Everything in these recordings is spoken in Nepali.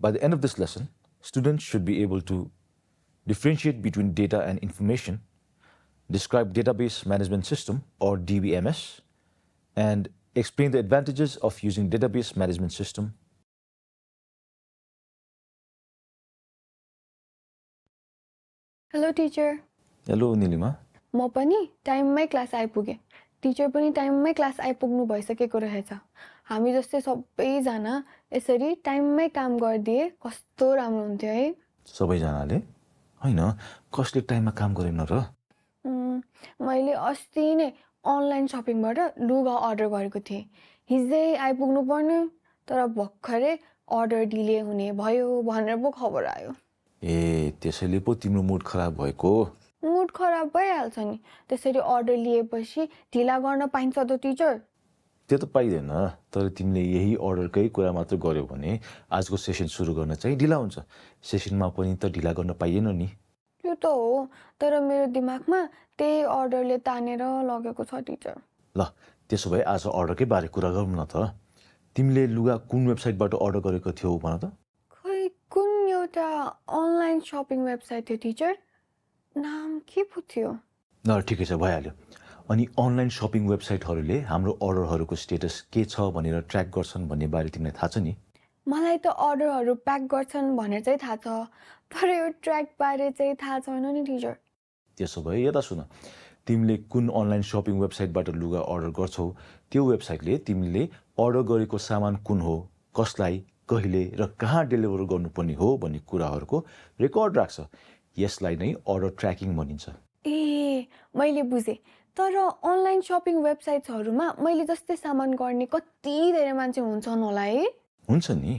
By the end of this lesson, students should be able to differentiate between data and information, describe database management system or DBMS, and explain the advantages of using database management system. Hello teacher Hello, Nilima. म पनि टाइममै क्लास आइपुगेँ टिचर पनि टाइममै क्लास आइपुग्नु भइसकेको रहेछ हामी जस्तै सबैजना यसरी टाइममै काम गरिदिए कस्तो राम्रो हुन्थ्यो है सबैजनाले होइन कसले टाइममा काम गरेन र मैले अस्ति नै अनलाइन सपिङबाट लुगा अर्डर गरेको थिएँ हिजै आइपुग्नु पर्ने तर भर्खरै अर्डर डिले हुने भयो भनेर पो खबर आयो ए त्यसैले पो तिम्रो मुड खराब भएको मुड खराब भइहाल्छ नि त्यसरी अर्डर लिएपछि ढिला गर्न पाइन्छ त टिचर त्यो त पाइँदैन तर तिमीले यही अर्डरकै कुरा मात्र गर्यो भने आजको सेसन सुरु गर्न चाहिँ ढिला हुन्छ सेसनमा पनि त ढिला गर्न पाइएन नि त्यो त हो तर मेरो दिमागमा त्यही अर्डरले तानेर लगेको छ टिचर ल त्यसो भए आज अर्डरकै बारे कुरा गरौँ न त तिमीले लुगा कुन वेबसाइटबाट अर्डर गरेको थियौ भन त खै कुन एउटा अनलाइन सपिङ वेबसाइट थियो टिचर नाम के पो थियो ल ठिकै छ भइहाल्यो अनि अनलाइन सपिङ वेबसाइटहरूले हाम्रो अर्डरहरूको स्टेटस के छ भनेर ट्र्याक गर्छन् भन्ने बारे तिमीलाई थाहा छ नि मलाई त अर्डरहरू प्याक गर्छन् भनेर चाहिँ थाहा छ तर यो ट्र्याक बारे चाहिँ थाहा छैन नि टिचर त्यसो भए यता सुन तिमीले कुन अनलाइन सपिङ वेबसाइटबाट लुगा अर्डर गर्छौ त्यो वेबसाइटले तिमीले अर्डर गरेको सामान कुन हो कसलाई कहिले र कहाँ डेलिभर गर्नुपर्ने हो भन्ने कुराहरूको रेकर्ड राख्छ यसलाई नै अर्डर ट्र्याकिङ भनिन्छ ए मैले बुझेँ तर अनलाइन सपिङ वेबसाइट्सहरूमा मैले जस्तै सामान गर्ने कति धेरै मान्छे हुन्छन् होला है हुन्छ नि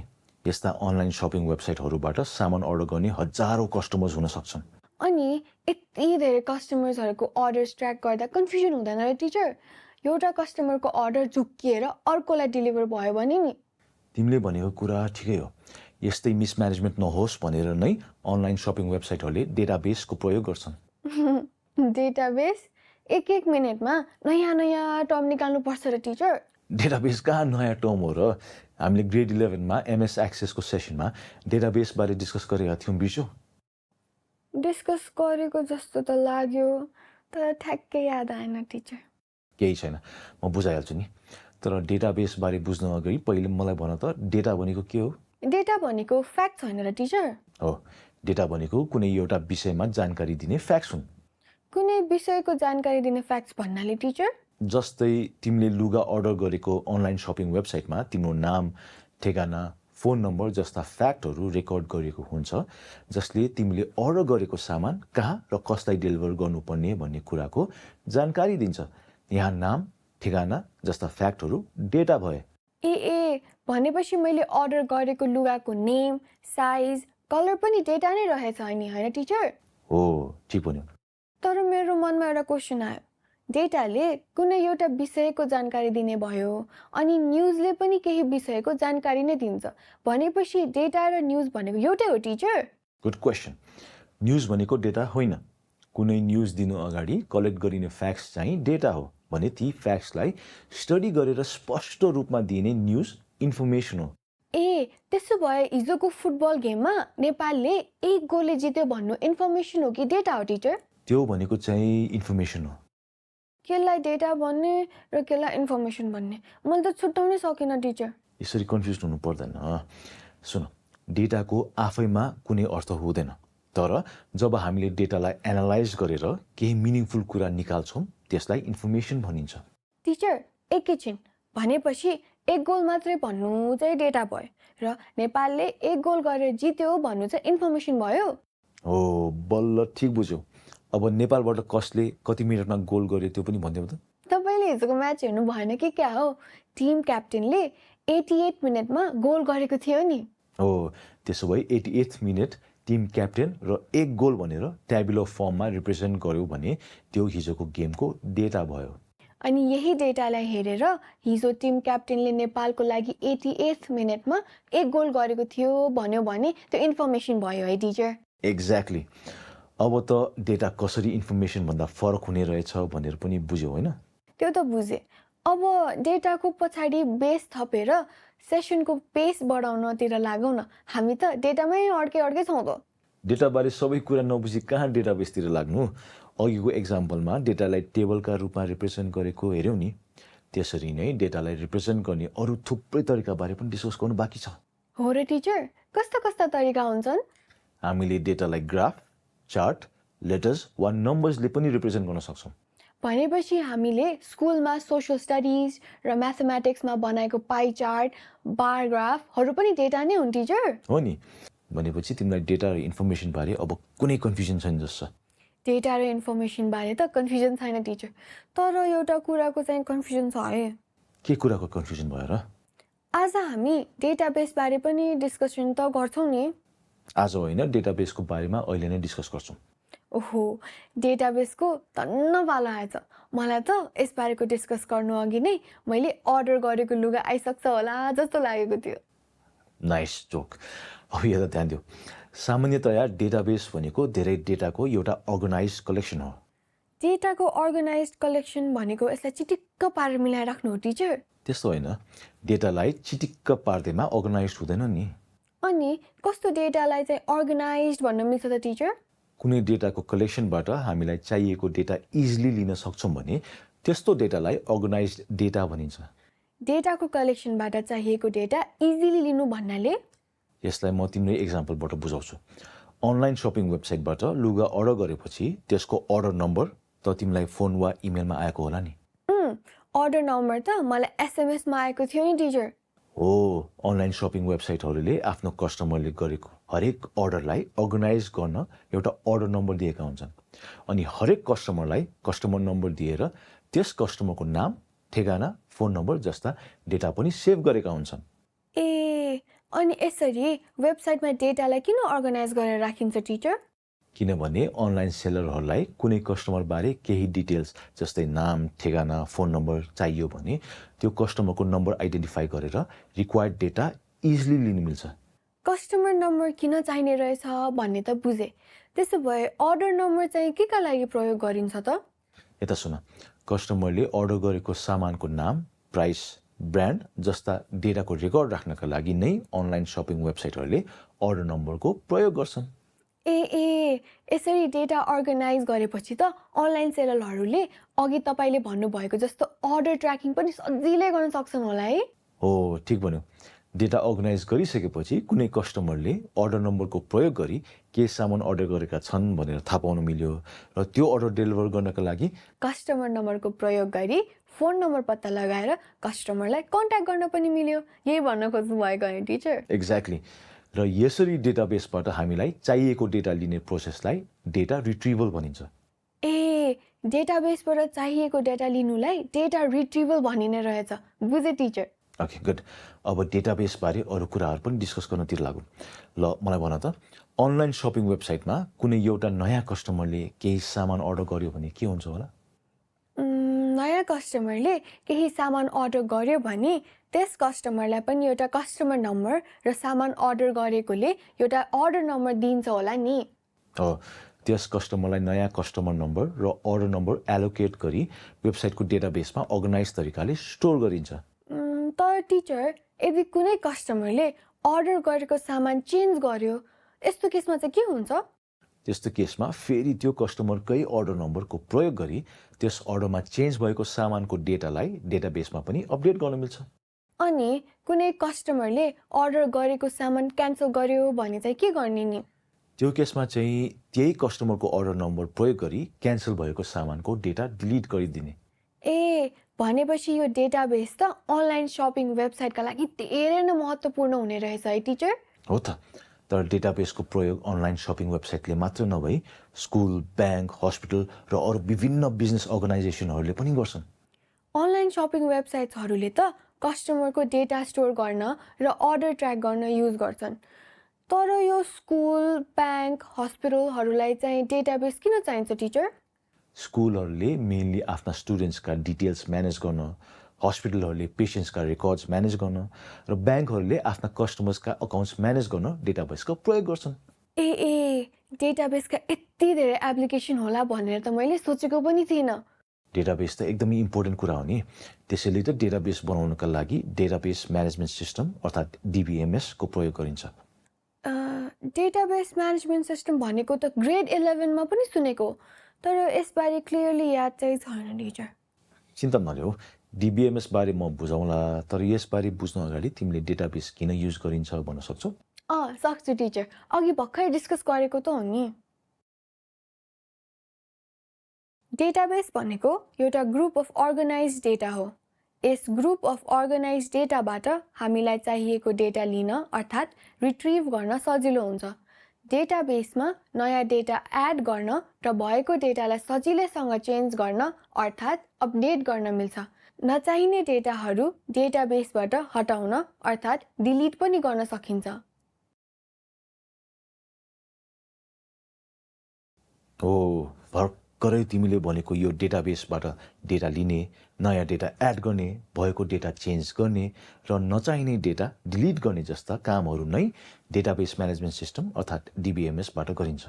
यस्ता अनलाइन सपिङ वेबसाइटहरूबाट सामान अर्डर गर्ने हजारौँ कस्टमर्स हुन सक्छन् अनि यति धेरै कस्टमर्सहरूको अर्डर्स ट्र्याक गर्दा कन्फ्युजन हुँदैन र टिचर एउटा कस्टमरको अर्डर झुक्किएर अर्कोलाई डेलिभर भयो भने नि तिमीले भनेको कुरा ठिकै हो यस्तै मिसम्यानेजमेन्ट नहोस् भनेर नै अनलाइन सपिङ वेबसाइटहरूले डेटाबेसको प्रयोग गर्छन् डेटाबेस एक मिनटमा नयाँ नयाँ टर्म निकाल्नु पर्छ र टिचर डेटाबेस कहाँ नयाँ टर्म हो र हामीले ग्रेड 11मा एमएस एक्सेसको सेसनमा डेटाबेसबारे डिस्कस गरेका थियौँ बिर्स्यौ डिस्कस गरेको जस्तो त लाग्यो तर ठ्याक्कै याद आएन टिचर केही छैन म बुझाइहाल्छु नि तर डेटाबेसबारे बुझ्न अगाडि पहिले मलाई भन त डेटा भनेको के हो डेटा भनेको फ्याक्ट होइन र टिचर हो डेटा भनेको कुनै एउटा विषयमा जानकारी दिने फ्याक्ट्स हुन् कुनै विषयको जानकारी दिने फ्याक्ट्स भन्नाले टिचर जस्तै तिमीले लुगा अर्डर गरेको अनलाइन सपिङ वेबसाइटमा तिम्रो नाम ठेगाना फोन नम्बर जस्ता फ्याक्टहरू रेकर्ड गरिएको हुन्छ जसले तिमीले अर्डर गरेको सामान कहाँ र कसलाई डेलिभर गर्नुपर्ने भन्ने कुराको जानकारी दिन्छ यहाँ नाम ठेगाना जस्ता फ्याक्टहरू डेटा भए ए भनेपछि मैले अर्डर गरेको लुगाको नेम साइज कलर पनि डेटा नै रहेछ नि होइन टिचर हो ठिक भन्यो तर मेरो मनमा एउटा क्वेसन आयो डेटाले कुनै एउटा विषयको जानकारी दिने भयो अनि न्युजले पनि केही विषयको जानकारी नै दिन्छ भनेपछि डेटा र न्युज भनेको एउटै हो टिचर गुड क्वेसन न्युज भनेको डेटा होइन कुनै न्युज दिनु अगाडि कलेक्ट गरिने फ्याक्ट्स चाहिँ डेटा हो भने ती फ्याक्ट्सलाई स्टडी गरेर स्पष्ट रूपमा दिइने न्युज इन्फर्मेसन हो ए त्यसो भए हिजोको फुटबल गेममा नेपालले 1 गोलले जित्यो भन्नु इन्फर्मेसन हो कि डेटा हो टिचर त्यो भनेको चाहिँ इन्फर्मेसन हो केलाई डेटा भन्ने र केलाई इन्फर्मेसन भन्ने मैले त छुट्याउनै सकिनँ टिचर यसरी कन्फ्युज हुनु पर्दैन सुन डेटाको आफैमा कुनै अर्थ हुँदैन तर जब हामीले डेटालाई एनालाइज गरेर केही मिनिङफुल कुरा निकाल्छौँ त्यसलाई इन्फर्मेसन भनिन्छ टिचर एकैछिन भनेपछि 1 गोल मात्रै भन्नु चाहिँ डेटा भयो र नेपालले 1 गोल गरेर जित्यो भन्नु चाहिँ इन्फर्मेसन भयो हो बल्ल ठिक बुझ्यौ अब नेपालबाट कसले कति मिनटमा गोल गर्यो त्यो पनि भनिदेऊ त तपाईँले हिजोको म्याच हेर्नु भएन कि क्या हो टिम क्याप्टेनले 88 मिनटमा गोल गरेको थियो नि हो त्यसो भए 88th मिनट टिम क्याप्टेन र 1 गोल भनेर ट्याबुलर फर्ममा रिप्रेजेन्ट गर्यो भने त्यो हिजोको गेमको डेटा भयो अनि यही डेटालाई हेरेर हिजो टिम क्याप्टेनले नेपालको लागि 88th मिनटमा 1 गोल गरेको थियो भन्यो भने त्यो इन्फर्मेसन भयो है टिचर एक्ज्याक्टली अब त डेटा कसरी इन्फर्मेसन भन्दा फरक हुने रहेछ भनेर पनि बुझ्यौ होइन त्यो त बुझेँ अब डेटाको पछाडि बेस थपेर सेसनको पेस बढाउनतिर लागौँ न। हामी त डेटामै अड्कै छौँ त। डेटाबारे सबै कुरा नबुझी कहाँ डेटाबेसतिर लाग्नु। अघिको एक्जाम्पलमा डेटालाई टेबलका रूपमा रिप्रेजेन्ट गरेको हेऱ्यौँ नि, त्यसरी नै डेटालाई रिप्रेजेन्ट गर्ने अरू थुप्रै तरिकाबारे पनि डिस्कस गर्नु बाँकी छ। हो र टिचर, कस्ता कस्ता तरिका हुन्छन्? हामीले डेटालाई ग्राफ, चार्ट, लेटर्स वा नम्बर्सले पनि रिप्रेजेन्ट गर्न सक्छौँ। भनेपछि हामीले स्कुलमा सोसल स्टडिज र म्याथमेटिक्समा बनाएको पाई चार्ट, बार ग्राफहरू पनि डेटा नै हुन् टिचर? हो नि, भनेपछि तिमीलाई डेटा र इन्फर्मेसन बारे अब कुनै कन्फ्युजन छैन जस्तो। डेटा र इन्फर्मेसन बारे त कन्फ्युजन छैन टिचर, तर एउटा कुराको चाहिँ कन्फ्युजन छ है। के कुराको कन्फ्युजन भयो र? आज हामी डेटाबेस बारे पनि डिस्कसन त गर्छौँ नि। आज होइन, डेटाबेसको बारेमा अहिले नै डिस्कस गर्छौँ। ओहो, डेटाबेसको तन्न पालो आएछ। मलाई त यसबारेको डिस्कस गर्नु अघि नै मैले अर्डर गरेको लुगा आइसक्छ होला जस्तो लागेको थियो। Nice joke. अब यहाँ ध्यान दियो, सामान्यतया डेटाबेस भनेको धेरै डेटाको एउटा अर्गनाइज कलेक्सन हो। डेटाको अर्गनाइज कलेक्सन भनेको यसलाई चिटिक्क पारेर मिलाइराख्नु हो टिचर? त्यस्तो होइन, डेटालाई चिटिक्क पार्दैमा अर्गनाइज हुँदैन नि। अनि कस्तो डेटालाई चाहिँ अर्गनाइज भन्न मिल्छ त टिचर? कुनै डेटाको कलेक्सनबाट हामीलाई चाहिएको डेटा इजिली लिन सक्छौँ भने त्यस्तो डेटालाई अर्गनाइज डेटा भनिन्छ। डेटाको कलेक्सनबाट चाहिएको डेटा इजिली लिनु भन्नाले? यसलाई म तिम्रै एक्जाम्पलबाट बुझाउँछु। अनलाइन सपिङ वेबसाइटबाट लुगा अर्डर गरेपछि त्यसको अर्डर नम्बर त तिमीलाई फोन वा इमेलमा आएको होला नि। अर्डर नम्बर त मलाई एसएमएसमा आएको थियो नि टिचर। हो, अनलाइन सपिङ वेबसाइटहरूले आफ्नो कस्टमरले गरेको हरेक अर्डरलाई अर्गनाइज गर्न एउटा अर्डर नम्बर दिएका हुन्छन्, अनि हरेक कस्टमरलाई कस्टमर नम्बर दिएर त्यस कस्टमरको नाम, ठेगाना, फोन नम्बर जस्ता डेटा पनि सेभ गरेका हुन्छन्। ए, अनि यसरी वेबसाइटमा डेटालाई किन अर्गनाइज गरेर राखिन्छ टिचर? किनभने अनलाइन सेलरहरूलाई कुनै कस्टमरबारे केही डिटेल्स जस्तै नाम, ठेगाना, फोन नम्बर चाहियो भने त्यो कस्टमरको नम्बर आइडेन्टिफाई गरेर रिक्वायर्ड डेटा इजिली लिन मिल्छ। कस्टमर नम्बर किन चाहिने रहेछ भन्ने त बुझेँ। त्यसो भए अर्डर नम्बर चाहिँ के का लागि प्रयोग गरिन्छ त? यता सुन, कस्टमरले अर्डर गरेको सामानको नाम, प्राइस, ब्रान्ड जस्ता डेटाको रेकर्ड राख्नका लागि नै अनलाइन सपिङ वेबसाइटहरूले अर्डर नम्बरको प्रयोग गर्छन्। यसरी डेटा अर्गनाइज गरेपछि त अनलाइन सेलरहरूले अघि तपाईँले भन्नुभएको जस्तो अर्डर ट्र्याकिङ पनि सजिलै गर्न सक्छन् होला है? हो, ठिक भन्यो। डेटा अर्गनाइज गरिसकेपछि कुनै कस्टमरले अर्डर नम्बरको प्रयोग गरी के सामान अर्डर गरेका छन् भनेर थाहा पाउन मिल्यो, र त्यो अर्डर डेलिभर गर्नका लागि कस्टमर नम्बरको प्रयोग गरी फोन नम्बर पत्ता लगाएर कस्टमरलाई कन्ट्याक्ट गर्न पनि मिल्यो। यही भन्न खोज्नु भएको है टिचर? एक्ज्याक्टली। र यसरी डेटाबेसबाट हामीलाई चाहिएको डेटा लिने प्रोसेसलाई डेटा रिट्रिभल भनिन्छ। डेटाबेसबाट चाहिएको डेटा लिनुलाई डेटा रिट्रिभल भनिने रहेछ। बुझेँ टिचर। Okay, good. अब डेटाबेसबारे अरू कुराहरू पनि डिस्कस गर्नतिर लागौँ। ल, मलाई भन त, अनलाइन सपिङ वेबसाइटमा कुनै एउटा नयाँ कस्टमरले केही सामान अर्डर गर्यो भने के हुन्छ होला? नयाँ कस्टमरले केही सामान अर्डर गर्यो भने त्यस कस्टमरलाई पनि एउटा कस्टमर नम्बर र सामान अर्डर गरेकोले एउटा अर्डर नम्बर दिन्छ होला नि। हो, त्यस कस्टमरलाई नयाँ कस्टमर नम्बर र अर्डर नम्बर एलोकेट गरी वेबसाइटको डेटाबेसमा अर्गनाइज तरिकाले स्टोर गरिन्छ। तर टिचर, यदि कुनै कस्टमरले अर्डर गरेको सामान चेन्ज गर्यो, यस्तो केसमा चाहिँ के हुन्छ? त्यस्तो केसमा फेरि त्यो कस्टमरकै अर्डर नम्बरको प्रयोग गरी त्यस अर्डरमा चेन्ज भएको सामानको डेटालाई डेटाबेसमा पनि अपडेट गर्न मिल्छ। अनि कुनै कस्टमरले अर्डर गरेको सामान क्यान्सल गर्यो भने चाहिँ के गर्ने नि? त्यो केसमा चाहिँ त्यही कस्टमरको अर्डर नम्बर प्रयोग गरी क्यान्सल भएको सामानको डेटा डिलिट गरिदिने। भनेपछि यो डेटाबेस त अनलाइन सपिङ वेबसाइटका लागि धेरै नै महत्त्वपूर्ण हुने रहेछ है टिचर? हो त, तर डेटाबेसको प्रयोग अनलाइन सपिङ वेबसाइटले मात्र नभई स्कुल, ब्याङ्क, हस्पिटल र अरू विभिन्न बिजनेस अर्गनाइजेसनहरूले पनि गर्छन्। अनलाइन सपिङ वेबसाइट्सहरूले त कस्टमरको डेटा स्टोर गर्न र अर्डर ट्र्याक गर्न युज गर्छन्। तर यो स्कुल, ब्याङ्क, हस्पिटलहरूलाई चाहिँ डेटाबेस किन चाहिन्छ टिचर? स्कुलहरूले मेनली आफ्ना स्टुडेन्ट्सका डिटेल्स म्यानेज गर्न, हस्पिटलहरूले पेसेन्ट्सका रेकर्ड्स म्यानेज गर्न र ब्याङ्कहरूले आफ्ना कस्टमर्सका अकाउन्ट्स म्यानेज गर्न डेटाबेसको प्रयोग गर्छन्। डेटाबेसका यति धेरै एप्लिकेसन होला भनेर त मैले सोचेको पनि थिइनँ। डेटाबेस त एकदमै इम्पोर्टेन्ट कुरा हो नि, त्यसैले त डेटाबेस बनाउनका लागि डेटाबेस म्यानेजमेन्ट सिस्टम अर्थात् DBMS को प्रयोग गरिन्छ। डेटाबेस म्यानेजमेन्ट सिस्टम भनेको त ग्रेड 11 मा पनि सुनेको, तर यसबारे क्लियरली याद चाहिँ छैन टिचर। चिन्ता नलिऊ, DBMS बारे म बुझाउँला, तर यसबारे बुझ्नु अगाडि तिमीले डेटाबेस किन युज गरिन्छ भन्न सक्छौ? सक्छु टिचर, अघि भर्खरै डिस्कस गरेको त हो नि। डेटाबेस भनेको एउटा ग्रुप अफ अर्गनाइज डेटा हो। यस ग्रुप अफ अर्गनाइज डेटाबाट हामीलाई चाहिएको डेटा लिन अर्थात् रिट्रिभ गर्न सजिलो हुन्छ। डेटाबेसमा नयाँ डेटा एड गर्न र भएको डेटालाई सजिलैसँग चेन्ज गर्न अर्थात् अपडेट गर्न मिल्छ। नचाहिने डेटाहरू डेटाबेसबाट हटाउन अर्थात् डिलिट पनि गर्न सकिन्छ। भर्खरै तिमीले भनेको यो डेटाबेसबाट डेटा लिने, नयाँ डेटा एड गर्ने, भएको डेटा चेन्ज गर्ने र नचाहिने डेटा डिलिट गर्ने जस्ता कामहरू नै डेटाबेस म्यानेजमेन्ट सिस्टम अर्थात् DBMS बाट गरिन्छ।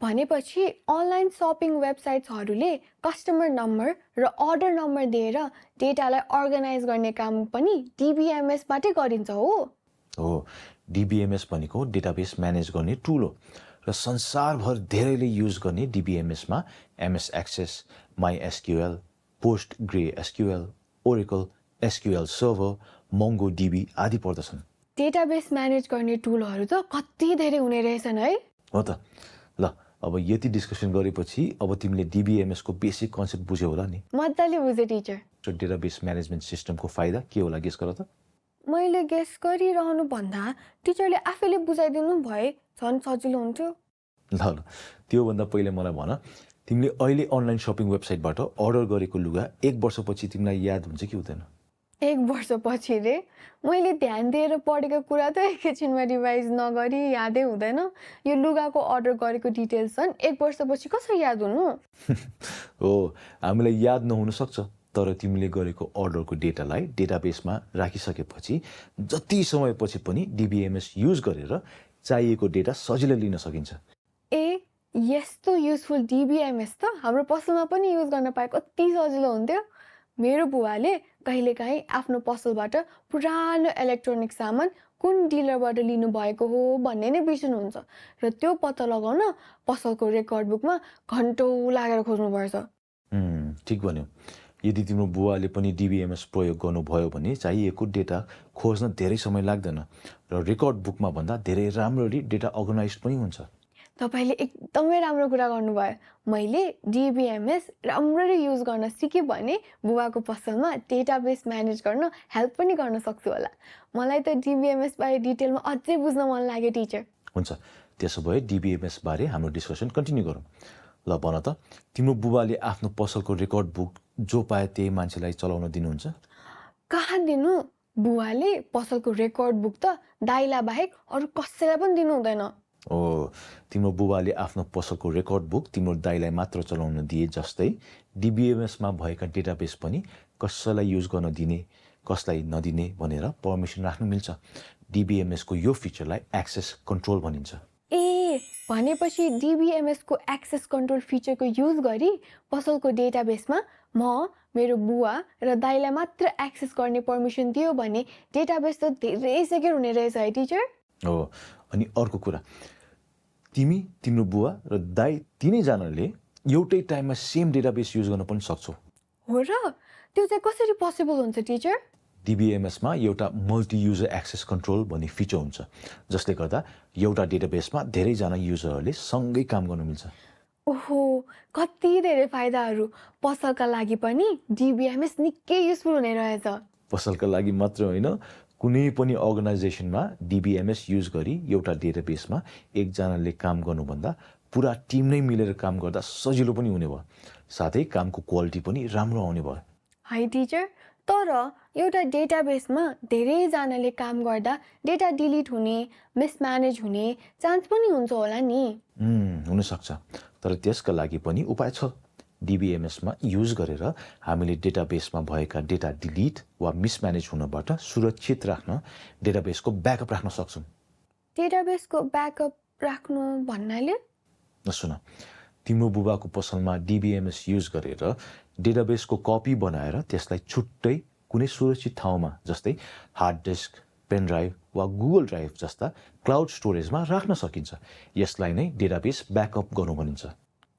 भनेपछि अनलाइन सपिङ वेबसाइट्सहरूले कस्टमर नम्बर र अर्डर नम्बर दिएर डेटालाई अर्गनाइज गर्ने काम पनि DBMS बाटै गरिन्छ हो। DBMS भनेको डेटाबेस म्यानेज गर्ने टुल हो र संसारभर धेरैले युज गर्ने DBMS मा MS Access, MySQL, PostgreSQL, Oracle, SQL Server, MongoDB आदि पर्दछन्। डेटाबेस म्यानेज गर्ने टुलहरू त कति धेरै हुने रहेछन् है। हो त। ल, अब यति डिस्कसन गरेपछि अब तिमीले DBMS को बेसिक कन्सेप्ट बुझ्यौ होला नि। मजाले बुझेँ टिचर। डेटाबेस म्यानेजमेन्ट सिस्टमको फाइदा के होला गेस गर त? मैले गेस गरिरहनु भन्दा टिचरले आफैले बुझाइदिनु भए झन् सजिलो हुन्थ्यो। ल, त्योभन्दा पहिले मलाई भन, तिमीले अहिले अनलाइन सपिङ वेबसाइटबाट अर्डर गरेको लुगा 1 वर्षपछि तिमीलाई याद हुन्छ कि हुँदैन? 1 वर्षपछि रे? मैले ध्यान दिएर पढेको कुरा त एकैछिनमा रिभाइज नगरी यादै हुँदैन। यो लुगाको अर्डर गरेको डिटेल्स छन् 1 वर्षपछि कसरी याद हुनु? हामीलाई याद नहुन सक्छ, तर तिमीले गरेको अर्डरको डेटालाई डेटाबेसमा राखिसकेपछि जति समयपछि पनि DBMS युज गरेर चाहिएको डेटा सजिलै लिन सकिन्छ। यस्तो युजफुल DBMS त हाम्रो पसलमा पनि युज गर्न पाए कति सजिलो हुन्थ्यो। मेरो बुवाले कहिलेकाहीँ आफ्नो पसलबाट पुरानो इलेक्ट्रोनिक सामान कुन डिलरबाट लिनुभएको हो भन्ने नै बिर्सनुहुन्छ र त्यो पत्ता लगाउन पसलको रेकर्ड बुकमा घन्टौँ लागेर खोज्नुपर्छ। ठिक भन्यो। यदि तिम्रो बुवाले पनि DBMS प्रयोग गर्नुभयो भने चाहिएको डेटा खोज्न धेरै समय लाग्दैन र रेकर्ड बुकमा भन्दा धेरै राम्ररी डेटा अर्गनाइज पनि हुन्छ। तपाईँले एकदमै राम्रो कुरा गर्नुभयो। मैले DBMS राम्ररी युज गर्न सिकेँ भने बुवाको पसलमा डेटाबेस म्यानेज गर्न हेल्प पनि गर्न सक्छु होला। मलाई त DBMS बारे डिटेलमा अझै बुझ्न मन लाग्यो टिचर। हुन्छ, त्यसो भए DBMS बारे हाम्रो डिस्कसन कन्टिन्यू गरौँ। ल भन त, तिम्रो बुबाले आफ्नो पसलको रेकर्ड बुक जो पाए त्यही मान्छेलाई चलाउन दिनुहुन्छ? कहाँ दिनु? बुवाले पसलको रेकर्ड बुक त दाइला बाहेक अरू कसैलाई पनि दिनु हुँदैन। तिम्रो बुबाले आफ्नो पसलको रेकर्ड बुक तिम्रो दाइलाई मात्र चलाउन दिए जस्तै DBMS मा भएका डेटाबेस पनि कसैलाई युज गर्न दिने, कसलाई नदिने भनेर पर्मिसन राख्न मिल्छ। DBMS को यो फिचरलाई एक्सेस कन्ट्रोल भनिन्छ। भनेपछि DBMS को एक्सेस कन्ट्रोल फिचरको युज गरी पसलको डेटाबेसमा म, मेरो बुवा र दाइलाई मात्र एक्सेस गर्ने पर्मिसन दियो भने डेटाबेस त धेरै सेक्युर हुने रहेछ है टिचर। अनि अर्को कुरा, तिमी, तिम्रो बुवा र दाइ तिनैजनाले एउटै टाइममा सेम डेटाबेस युज गर्न पनि सक्छौ। हो र? त्यो चाहिँ कसरी पोसिबल हुन्छ टिचर? DBMS मा एउटा मल्टी युजर एक्सेस कन्ट्रोल भन्ने फिचर हुन्छ, जसले गर्दा एउटा डेटाबेसमा धेरैजना युजरहरूले सँगै काम गर्न मिल्छ। कति धेरै फाइदाहरू। पसलका लागि पनि DBMS निकै युजफुल हुने रहेछ। पसलका लागि मात्र होइन, कुनै पनि अर्गनाइजेसनमा DBMS युज गरी एउटा डेटाबेसमा एकजनाले काम गर्नुभन्दा पुरा टिम नै मिलेर काम गर्दा सजिलो पनि हुने भयो, साथै कामको क्वालिटी पनि राम्रो आउने भयो। है टिचर, तर एउटा डेटाबेसमा धेरैजनाले काम गर्दा डेटा डिलिट हुने, मिसम्यानेज हुने चान्स पनि हुन्छ होला नि? हुन सक्छ, तर त्यसका लागि पनि उपाय छ। DBMS मा युज गरेर हामीले डेटाबेसमा भएका डेटा डिलिट वा मिसम्यानेज हुनबाट सुरक्षित राख्न डेटाबेसको ब्याकअप राख्न सक्छौँ। डेटाबेसको ब्याकअप राख्नु भन्नाले? सुन, तिम्रो बुबाको पसलमा DBMS युज गरेर डेटाबेसको कपी बनाएर त्यसलाई छुट्टै कुनै सुरक्षित ठाउँमा जस्तै हार्ड डिस्क, पेन ड्राइभ वा गुगल ड्राइभ जस्ता क्लाउड स्टोरेजमा राख्न सकिन्छ। यसलाई नै डेटाबेस ब्याकअप गर्नु भनिन्छ।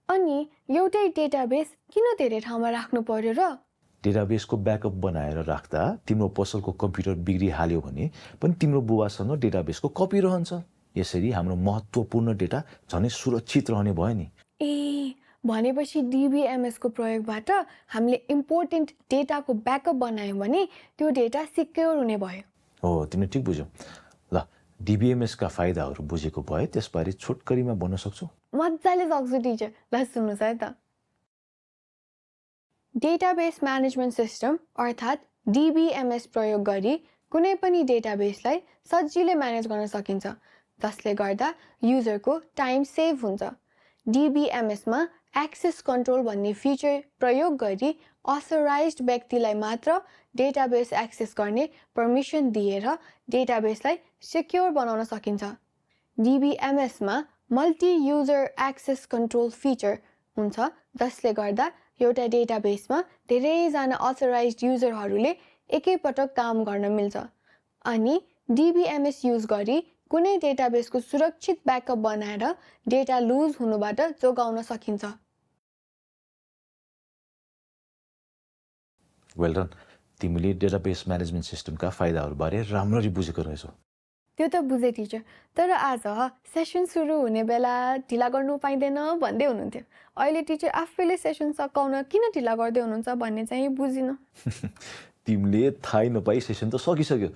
अनि एउटै डेटाबेस किन धेरै ठाउँमा राख्नु पर्यो र? डेटाबेसको ब्याकअप बनाएर राख्दा तिम्रो पसलको कम्प्युटर बिग्रिहाल्यो भने पनि तिम्रो बुबासँग डेटाबेसको कपी रहन्छ। यसरी हाम्रो महत्त्वपूर्ण डेटा झनै सुरक्षित रहने भयो नि। ए, भनेपछि DBMS को प्रयोगबाट हामीले इम्पोर्टेन्ट डेटाको ब्याकअप बनायौँ भने त्यो डेटा सिक्योर हुने भयो। हो, तिमीले ठिक बुझ्यौ। ल, DBMS का फाइदाहरू बुझेको भए त्यसबारे छोटकरीमा भन्न सक्छौ? मजाले सक्छु टिचर। ल सुन्नुहोस् है त। डेटाबेस म्यानेजमेन्ट सिस्टम अर्थात् DBMS प्रयोग गरी कुनै पनि डेटाबेसलाई सजिलै म्यानेज गर्न सकिन्छ, जसले गर्दा युजरको टाइम सेभ हुन्छ। DBMS मा एक्सेस कन्ट्रोल भन्ने फिचर प्रयोग गरी अथोराइज्ड व्यक्तिलाई मात्र डेटाबेस एक्सेस गर्ने पर्मिसन दिएर डेटाबेसलाई सिक्योर बनाउन सकिन्छ। DBMS मा multi user access control feature हुन्छ, जसले गर्दा एउटा डेटाबेसमा धेरैजना अथोराइज्ड युजरहरूले एकैपटक काम गर्न मिल्छ। अनि DBMS युज गरी कुनै डेटाबेसको सुरक्षित ब्याकअप बनाएर डेटा लुज हुनुबाट जोगाउन सकिन्छ। वेल डन, तिमीले डेटाबेस म्यानेजमेन्ट सिस्टमका फाइदाहरूबारे राम्ररी बुझेको रहेछौ। त्यो त बुझेँ टिचर, तर आज सेसन सुरु हुने बेला ढिला गर्नु पाइँदैन भन्दै हुनुहुन्थ्यो। अहिले टिचर आफैले सेसन सकाउन किन ढिला गर्दै हुनुहुन्छ भन्ने चाहिँ बुझिनँ। तिमीले थाहै नपाई सेसन त सकिसक्यो।